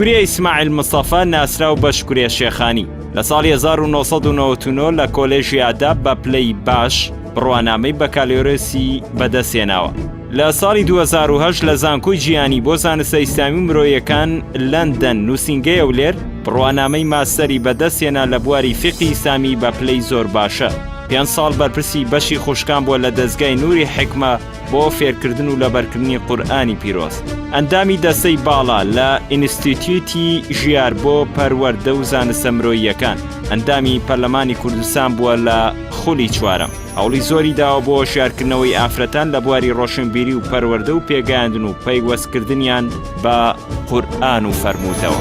شکریە ئیسماعیل مستەفا ناسراو بە شکریە شێخانی لە ساڵی 1999 لە کۆلێژی ئاداب بە پلەی باش بڕوانامەی بەکالۆرێسی بەدەستهێناوە. لە ساڵی 2008 لە زانکۆی جیهانی بۆ زانستە ئیسلامی و مرۆیەکان لەندەن نووسینگەی هەولێر بڕوانامەی ماستەری بەدەستهێنا لە بواری فیقهی ئیسلامی بە پلەی زۆر باشە. پێنج ساڵ بەرپرسی بەشی خوشکان بووە لە دەزگای نوری حیکمە بۆ فێرکردن و لەبەرکردنی قورئانی پیرۆز. ئەندامی دەستەی باڵا لە ئینستیتیوتی ژیار بۆ پەروەردە و زانستە مرۆییەکان. ئەندامی پەرلەمانی کوردستان بووە لە خولی چوارەم. هەوڵی زۆری داوە بۆ هۆشیارکردنەوەی ئافرەتان لە بواری ڕۆشنبیری و پەروەردە و پێگەیاندن و پەیوەستکردنیان بە قورئان و فەرموودەوە.